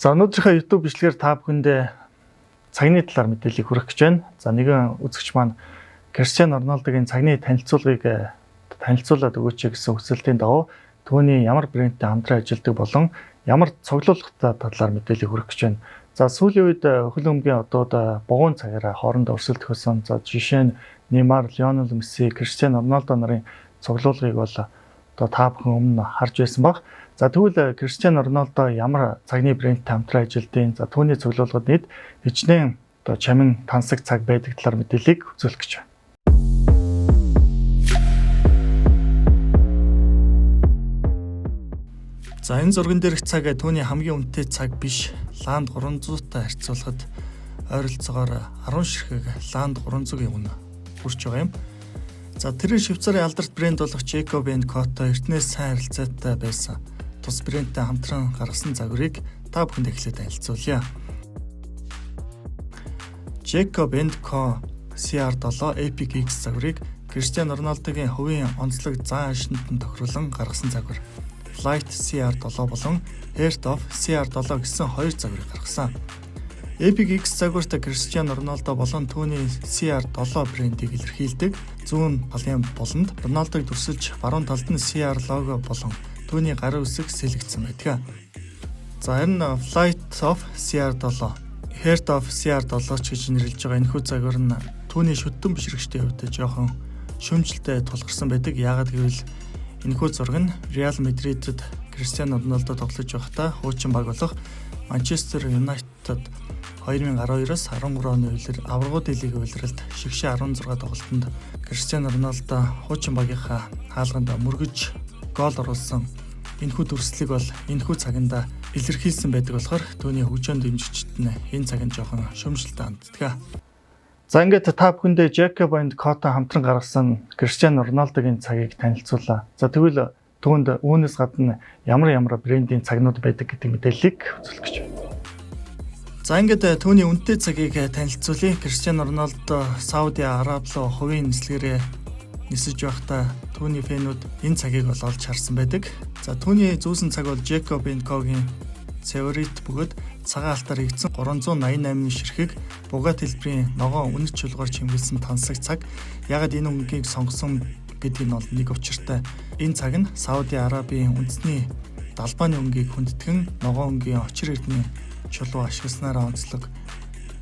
За, өнөөдрийнхөө YouTube бичлэгээр та бүхэндээ цагны талаар мэдээллийг хүргэх гэж байна. За, нэгэн үзэгч маань Криштиано Роналдогийн цагны танилцуулгыг танилцуулаад өгөөч гэсэн хүсэлтийн дагуу түүний ямар брендтэй хамтран ажилладаг болон ямар цуглуулгатай талаар мэдээллийг хүргэх гэж байна. За, сүүлийн үед хөл өмгийн одууд бугуун цагаараа хоорондоо өрсөлдөх болсон. За, жишээ нь Неймар, Лионел Месси, Криштиано Роналдо нарын цуглуулгыг бол одоо та бүхэн өмнө харж байсан баг. За, тэгвэл Криштиано Роналдо ямар цагны брендтэй хамтран ажилладаг? За, түүний цуглуулгад нийт хичнээн одоо чамин тансаг цаг байдаг талаар мэдээллийг үзүүлэх гэж байна. За, энэ зурган дээрх цаг түүний хамгийн үнэтэй цаг биш. Land 300-тай харьцуулахад ойролцоогоор 10 ширхэг Land 300-ийн үнэ хүрч байгаа юм. За, тэр Швейцарын алдарт брэнд болох Jacob & Co-той эртнээс сайн харилцаатай байсан. Тус брендтэй хамтран гаргасан загварыг та бүхэнд эхлээд танилцуулъя. Jacob & Co CR7 Epic X загварыг Криштиано Роналдогийн хувийн онцлог зан ашинд нь тохируулан гаргасан загвар. Flight CR7 болон Heart of CR7 гэсэн хоёр загварыг гаргасан. Epic X загварт Криштиано Роналдо болон түүний CR7 брендийг илэрхийлдэг. Зүүн талын буланд Роналдог дүрсэлж, баруун талд нь CR лого болон түүний гарын үсэг сэлэгдсэн байдаг. За, энэ Flight of CR7, Heart of CR7 ч гэж нэрлэж байгаа энэхүү загвар нь түүний шүтэн бишрэгчдийн хувьд жоохон шүүмжлэлтэй тулгарсан байдаг. Яагаад гэвэл энэхүү зураг нь Реал Мадридэд Криштиано Роналдо тоглож байхдаа хуучин баг болох Манчестер Юнайтед 2012-оос 13 оны улирал аваргуудын лигийн улиралд шигшээ 16 тоглолтод Криштиано Роналдо хуучин багийнхаа хаалганд мөргөж гол оруулсан энэхүү дүрслэлийг бол энэхүү цаганда илэрхийлсэн байдаг болохоор түүний хөгжөөнд дэмжигчид нь энэ цагт жоохон шүүмжлэлтэй ханддаг. За, ингээд та бүхэндээ Jacob and Co-той хамтран гаргасан Криштиано Роналдогийн цагийг танилцуулаа. За, тэгвэл түүнд үүнээс гадна ямар ямар брендийн цагнууд байдаг гэдэг мэдээллийг үзүүлэх гэж байна. За, ингээд түүний үнэтэй цагийг танилцуулъя. Криштиано Роналдо Сауди Араб руу хувийн нислэгээрээ нисэж байхдаа түүний фэнүүд энэ цагийг бол олж харсан байдаг. За, түүний зүүсэн цаг бол Jacob & Co-гийн Цеворит бөгөөд цагаан алтаар хийгдсэн 388 ширхэг Bugatti хэлбэрийн ногоон үнэт чулуугаар чимэглэсэн тансаг цаг. Яагаад энэ өнгийг сонгосон гэдэг нь бол нэг учиртай. Энэ цаг нь Сауди Арабын үндэсний далбааны өнгийг хүндэтгэн ногоон өнгийн очир эрдний чулуу ашигласнаараа онцлог.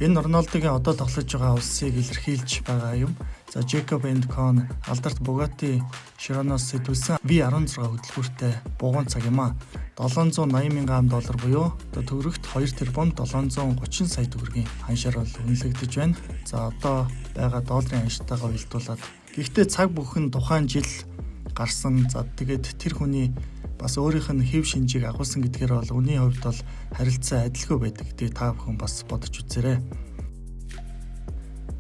Энэ Роналдогийн одоо тоглож байгаа улсыг илэрхийлж байгаа юм. За, Jacob & Co алдарт Bugatti Chiron-оос сэтгүүлсэн V16 хөдөлгүүртэй бугуун цаг юм а. 780 мянган доллар буюу одоо төгрөгт 2 тэрбум 730 сая төгрөгийн ханшаар бол үнэлэгдэж байна. За, одоо байгаа долларын ханштайгаа уялдуулаад. Гэхдээ цаг бүхэн тухайн жил гарсан. За, тэгээд тэр хүний бас өөрийнх нь хэв шинжийг агуулсан гэдгээр бол үнийн хувьд бол харилцаа адилгүй байдаг гэдгийг та бүхэн бас бодож үзээрэй.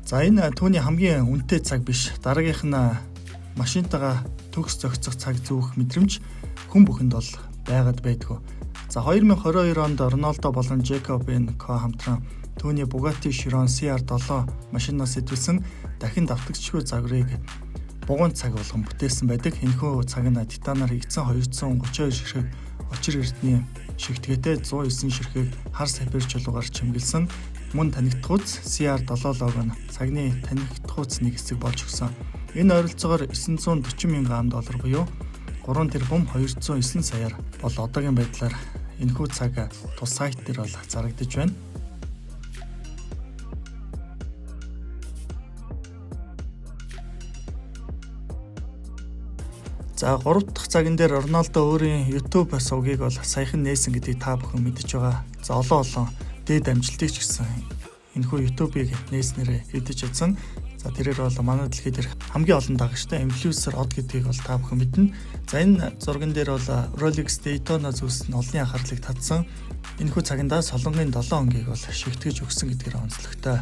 За, энэ түүний хамгийн үнэтэй цаг биш. Дараагийнх нь машинтайгаа төгс зохицох цаг зүүх мэдрэмж хүн бүхэнд бол байгаад байдгүй. За, 2022 онд Роналдо болон Jacob & Co хамтран түүний Bugatti Chiron CR7 машинаас сэтгүүлсэн дахин давтагдчихгүй загварыг бугуун цаг болгон бүтээсэн байдаг. Энэхүү цаг нь титанаар хийгдсэн 232 ширхэг очир эрдний шигтгээтэй 109 ширхэг хар сапфир чулуугаар чимэглэсэн мөн танигдахуйц CR7 лого нь цагны танигдахуйц нэг хэсэг болж өгсөн. Энэ ойролцоогоор 940 мянган доллар буюу 3 тэрбум 209 саяар бол одоогийн байдлаар энэхүү цаг тус сайт дээр бол зарагдаж байна. За, 3 дахь цаган дээр Роналдо өөрийн YouTube сувгийг бол саяхан нээсэн гэдгийг та бүхэн мэдэж байгаа. За, олон олон дээд амжилтыг ч гэсэн энэхүү YouTube-ыг нээснээрээ хэвдэж чадсан. За, тэрээр бол манай дэлхий дээр хамгийн олон дагагчтай инфлюенсер од гэдгийг бол та бүхэн мэднэ. За, энэ зурган дээр бол Rolex Daytona зүйлс нь олонний анхаарлыг татсан. Энэхүү цагандаа Солонгын 7 өнгийг бол шигтгэж өгсөн гэдгээр онцлогтой.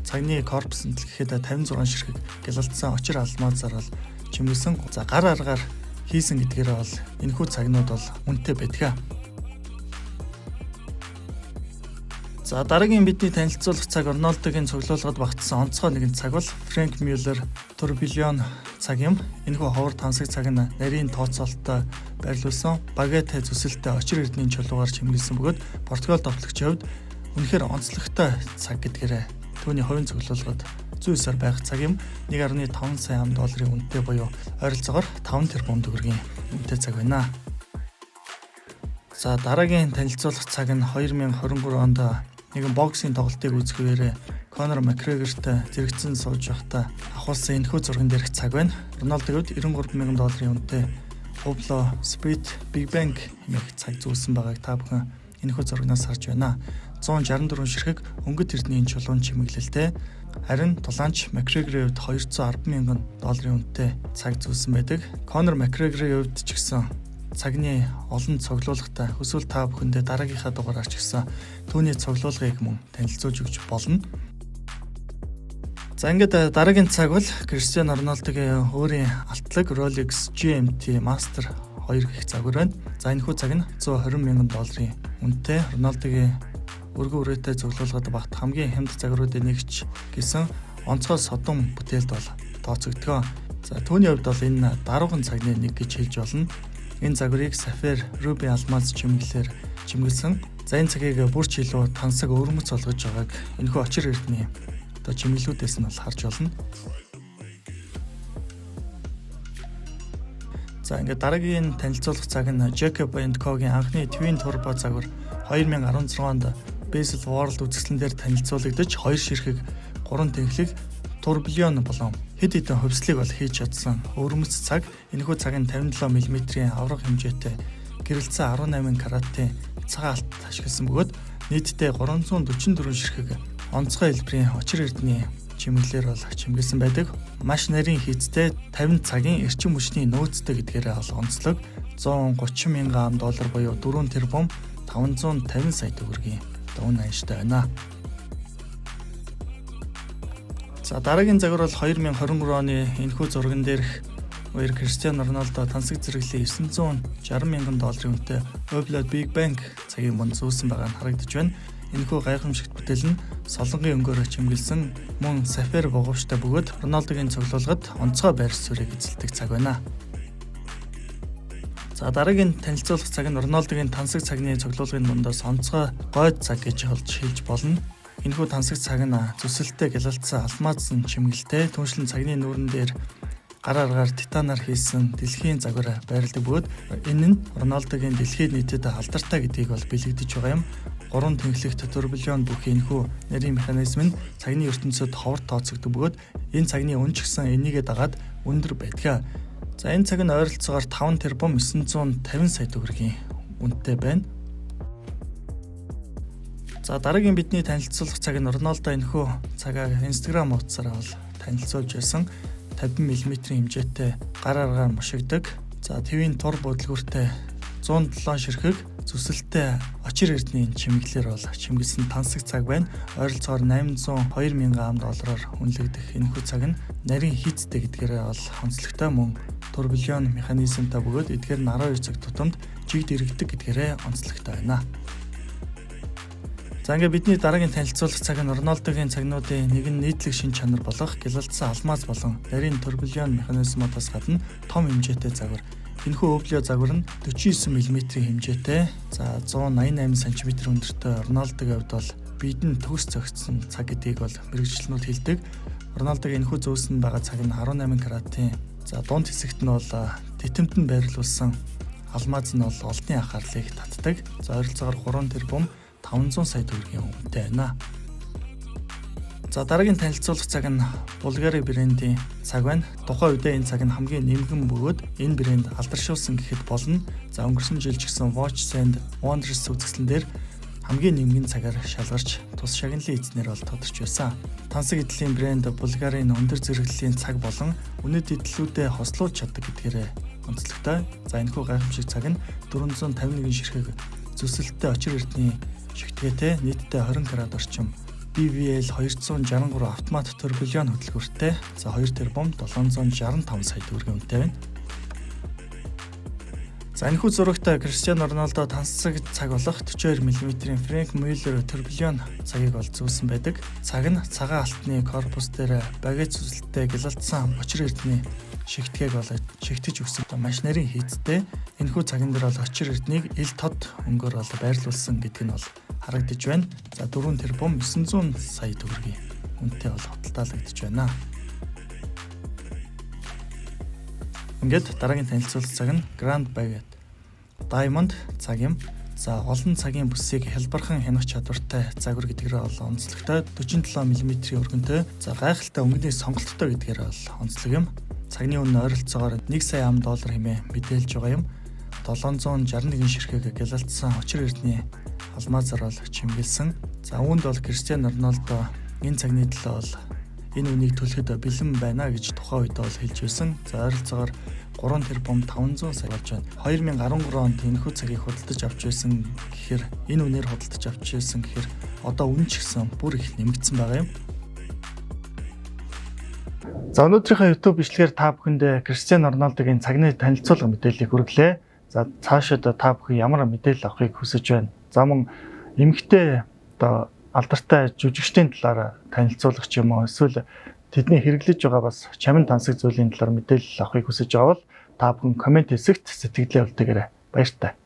Цагны корпус нь гэхэд 56 ширхэг гялалтсан очир алмазаар бол чимэглэсэн. За, гар аргаар хийсэн гэдгээр бол энэхүү цагнууд бол үнэтэй байдаг. За, дараагийн бидний танилцуулах цаг Роналдогийн цуглуулгад багтсан онцгой нэгэн цаг бол Frank Muller Tourbillon цаг юм. Энэхүү ховор тансаг цаг нь нарийн тооцоололтой байрлуулсан багетай зүсэлтэй очир эрдний чулуугаар чимэглэсэн бөгөөд Португал довтлогчийн хувьд үнэхээр онцлогтой цаг гэдгээрээ түүний хувийн цуглуулгад зүй ёсоор байх цаг юм. 1.5 сая ам долларын үнэтэй буюу ойролцоогоор 5 тэрбум төгрөгийн үнэтэй цаг байна. За, дараагийн танилцуулах цаг нь 2023 онд нэгэн боксing тоглолтыг үзэх үеэрээ Конор Макгрегортой зэрэгцэн сууж байхдаа авахулсан энэхүү зурган дээрх цаг байна. Роналдогийн хувьд 93 мянган долларын үнэтэй Hublot Spirit Big Bang хэмээх цаг зүүлсэн байгааг та бүхэн энэхүү зурагнаас харж байна. 164 ширхэг өнгөт эрдний чулуун чимэглэлтэй. Харин тулаанч Макгрегорийн хувьд 210 мянган долларын үнэтэй цаг зүүлсэн байдаг. Конор Макгрегорийн хувьд ч гэсэн цагны олон цуглуулгатай, хүсвэл та бүхэндээ дараагийнхаа дугаараар ч гэсэн түүний цуглуулгыг мөн танилцуулж өгч болно. За, ингээд дараагийн цаг бол Кристиано Роналдогийн өөрийн алтлаг Rolex GMT Master 2 гэх загвар байна. За, энэхүү цаг нь 120 мянган долларын үнэтэй. Роналдогийн өргөн үрээтэй цуглуулгад багт хамгийн хямд загваруудын нэгч гэсэн онцгой содон бүтээлд бол тооцогдгоо. За, түүний хувьд бол энэ даруухан цагны нэг гэж хэлж болно. Энэ загварыг сапфир, руби, алмаз чимэглэлээр чимэглэсэн. За, энэ цагийг бүр ч илүү тансаг өвөрмөц болгож байгааг энэхүү очир эрдний одоо чимэглэлүүдээс нь бол харж болно. За, ингээд дараагийн танилцуулах цаг нь Jacob Co-гийн анхны Twin Turbo загвар 2016 онд Basel World үзэсгэлэн дээр танилцуулагдаж, хоёр ширхэг 3 тэнхлэг tourbillon болон хэд хэдэн хувьслыг бол хийж чадсан өвөрмөц цаг. Энэхүү цаг нь 57 мм-ийн аварга хэмжээтэй гэрэлтсэн 18 каратын цагаан алт ашигласан бөгөөд нийтдээ 344 ширхэг онцгой хэлбэрийн очир эрдний чимэглэлээр бол чимэглэсэн байдаг. Маш нарийн хийцтэй 50 цагийн эрчим хүчний нөөцтэй гэдгээрээ бол онцлог. 130 мянган ам доллар буюу 4 тэрбум 550 сая төгрөгийн үн ханштай байна. За, дараагийн загвар бол 2023 оны энэхүү зурган дээрх үеэр Кристиано Роналдо тансаг зэрэглэлийн 960 мянган долларын үнэтэй Hublot Big Bang цагийн мөн зүүсэн байгаа нь харагдаж байна. Энэхүү гайхамшигт бүтээл нь солонгын өнгөөр чимэглэсэн мөн сапфир бугуувчтай бөгөөд Роналдогийн цуглуулгад онцгой байр суурийг эзэлдэг цаг байна. За, дараагийн танилцуулах цаг нь Роналдогийн тансаг цагны цуглуулгын дундаас онцгой гойд цаг гэж олж хэлж болно. Энэхүү тансаг цаг нь зүсэлтэй гялалтсан алмазын чимэглэлтэй, түншлэн цагны нүүрэн дээр гар аргаар титанаар хийсэн дэлхийн загвар байрладаг бөгөөд энэ нь Роналдогийн дэлхийд нийтэд алдартай гэдгийг бол бэлэгдэж байгаа юм. Гурван тэнхлэгт tourbillon бүхий энэхүү нарийн механизм нь цагны ертөнцид ховор тооцогддог бөгөөд энэ цагны үн ч гэсэн энийгээ дагаад өндөр байдаг. За, энэ цаг нь ойролцоогоор 5 тэрбум 950 сая төгрөгийн үнэтэй байна. За, дараагийн бидний танилцуулах цаг нь Роналдо энэхүү цагаа Instagram хуудасаараа бол танилцуулж байсан. 50 мм-ийн хэмжээтэй гар аргаар мушигдаг. За, twin turbo хөдөлгүүртэй 107 ширхэг зүсэлтэй очир эрдний чимэглэлээр бол чимэглэсэн тансаг цаг байна. Ойролцоогоор 802 мянган ам доллараар үнэлэгдэх энэхүү цаг нь нарийн хийцтэй гэдгээрээ бол онцлогтой, мөн tourbillon механизмтай бөгөөд эдгээр нь 12 цаг тутамд жигд эргэдэг гэдгээрээ онцлогтой байна. За, ингээд бидний дараагийн танилцуулах цаг нь Роналдогийн цагнуудын нэгэн нийтлэг шинж чанар болох гялалтсан алмаз болон нарийн tourbillon механизмуудаас гадна том хэмжээтэй загвар. Энэхүү Hublot загвар нь 49 мм-ийн хэмжээтэй. За, 188 см өндөртэй. Роналдогийн хувьд бол биед нь төгс зохицсон цаг гэдгийг бол мэргэжилтнүүд хэлдэг. Роналдогийн энэхүү зөөсөн байгаа цаг нь 18 каратын. За, дунд хэсэгт нь бол тэтэмд нь байрлуулсан алмаз нь бол олдны анхаарлыг татдаг. За, ойролцоогоор 3 тэрбум 500 сая төгрөгийн үнэтэй байна. За, дараагийн танилцуулах цаг нь Bulgari брендийн цаг байна. Тухайн үедээ энэ цаг нь хамгийн нэмгэн бөгөөд энэ брэнд алдаршуулсан гэхэд болно. За, өнгөрсөн жил ч гэсэн Watch and Wonders үзэсгэлэн дээр хамгийн нэмгэн цагаар шалгарч тус шагналын эзнэр бол тодорч байсан. Тансаг эдлийн брэнд Bulgari-н өндөр зэрэглэлийн цаг болон үнэт эдлүүдээ хослуулж чаддаг гэдгээрээ онцлогтой. За, энэхүү гайхамшиг цаг нь 451 ширхэг зүсэлттэй очир эрдний шигтгээтэй, нийтдээ 20 карат орчим BVL 263 автомат tourbillon хөдөлгүүртэй. За, 2 тэрбум 765 сая төгрөгийн үнэтэй байна. За, энэхүү зурагт Кристиано Роналдо тансаг цаг болох 42 мм-ийн Franck Muller tourbillon цагийг бол зүүсэн байдаг. Цаг нь цагаан алтны корпус дээр багет зүсэлттэй гялалтсан очир эрдний Шигтгээг бол шигтэж өгсөн маш нарийн хийцтэй. Энэхүү цаган дээр бол очир эрднийг ил тод өнгөөр бол байрлуулсан гэдэг нь бол харагдаж байна. За, 4 тэрбум 900 сая төгрөгийн үнэтэй бол худалдаалагдаж байна. Ингээд дараагийн танилцуулах цаг нь Grand Baguette Diamond цаг юм. За, олон цагийн бүсийг хялбархан хянах чадвартай загвар гэдгээр бол онцлогтой, 47 мм-ийн өргөнтэй. За, гайхалтай өнгөний сонголттой гэдгээр бол онцлог юм. Цагны үнэ ойролцоогоор 1 сая ам доллар хэмээн мэдээлж байгаа юм. 761 ширхэг гялалтсан очир эрдний алмазаар бол чимгэлсэн. За, үүнд бол Кристиано Роналдо энэ цагны төлөө бол энэ үнийг төлөхөд бэлэн байна гэж тухайн үед бол хэлж байсан. За, ойролцоогоор 3 тэрбум 500 сая болж байна. 2013 онд энэхүү цагийг худалдаж авч байсан гэхээр, энэ үнээр худалдаж авч байсан гэхээр одоо үнэ ч гэсэн бүр их нэмэгдсэн байгаа юм. За, өнөөдрийнхөө YouTube бичлэгээр та бүхэндээ Кристиано Роналдогийн цагны танилцуулга мэдээллийг хүргэлээ. За, цаашид та бүхэн ямар мэдээлэл авахыг хүсэж байна? За, мөн эмэгтэй одоо алдартай жүжигчдийн талаар танилцуулах ч юм уу, эсвэл тэдний хэрэглэж байгаа бас чамин тансаг зүйлийн талаар мэдээлэл авахыг хүсэж байгаа бол та бүхэн comment хэсэгт сэтгэлдээ үлдээгээрэй. Баяртай.